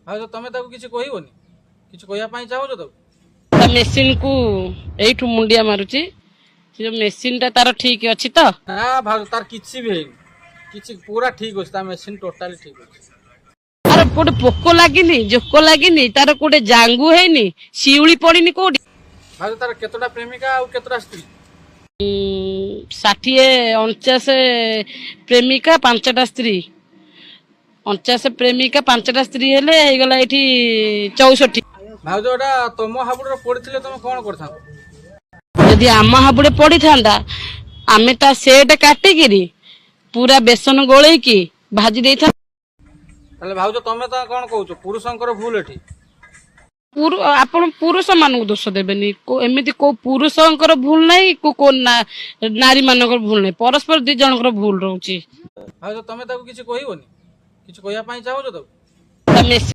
ଭାଉଜ, ତମେ ତାକୁ କିଛି କହିବନି? କିଛି କହିବା ପାଇଁ ଚାହୁଁଛ ତାକୁ? ତା ମେସିନ କୁ ଏଇଠୁ ମୁଣ୍ଡିଆ ମାରୁଛି। ସେ ଯୋଉ ମେସିନ ଟା ତାର ଠିକ ଅଛି ତ? ନା ଭାଉଜ, ତାର କିଛି ବି ହେଇନି। କିଛି ପୁରା ଠିକ ଅଛି। ତା ମେସିନ ଟୋଟାଲି ଠିକ ଅଛି। ତାର କୋଉଠି ପୋକ ଲାଗିନି, ଜୋକ ଲାଗିନି, ତାର କୋଉଠି ଜାଙ୍ଗୁ ହେଇନି, ଶିଉଳି ପଡିନି କୋଉଠି। ଭାଉଜ, ତାର କେତେଟା ପ୍ରେମିକା ଆଉ କେତେଟା ସ୍ତ୍ରୀ? 60 49 ପ୍ରେମିକା, 5ଟା ସ୍ତ୍ରୀ। 49 ପ୍ରେମିକା, 5ଟା ସ୍ତ୍ରୀ ହେଲେ ହେଇଗଲା ଏଇଠି 64। ଭାଉଜ, ଏଟା ତମ ହାବୁଡ଼ରେ ପଡିଥିଲେ ତମେ କଣ କରିଥାନ୍ତ? ଯଦି ଆମ ହାବୁଡେ ପଡିଥାନ୍ତା, ଆମେ ତା ସେଟ କାଟିକିରି ପୁରା ବେସନ ଗୋଳେଇକି ଭାଜି ଦେଇଥାନ୍ତୁ। ତାହେଲେ ଭାଉଜ, ତମେ ତ କଣ କହୁଛ, ପୁରୁଷଙ୍କର ଭୁଲ ଏଠି? ଆପଣ ପୁରୁଷ ମାନଙ୍କୁ ଦୋଷ ଦେବେନି। ଏମିତି କୋଉ ପୁରୁଷଙ୍କର ଭୁଲ ନାହିଁ, କୋଉ କୋଉ ନାରୀ ମାନଙ୍କର ଭୁଲ ନାହିଁ। ପରସ୍ପର ଦି ଜଣଙ୍କର ଭୁଲ ରହୁଛି। ଭାଉଜ, ତମେ ତାକୁ କିଛି କହିବନି? କିଛି କହିବା ପାଇଁ ଚାହୁଁଛ ତାକୁ? ତା ମେସିନ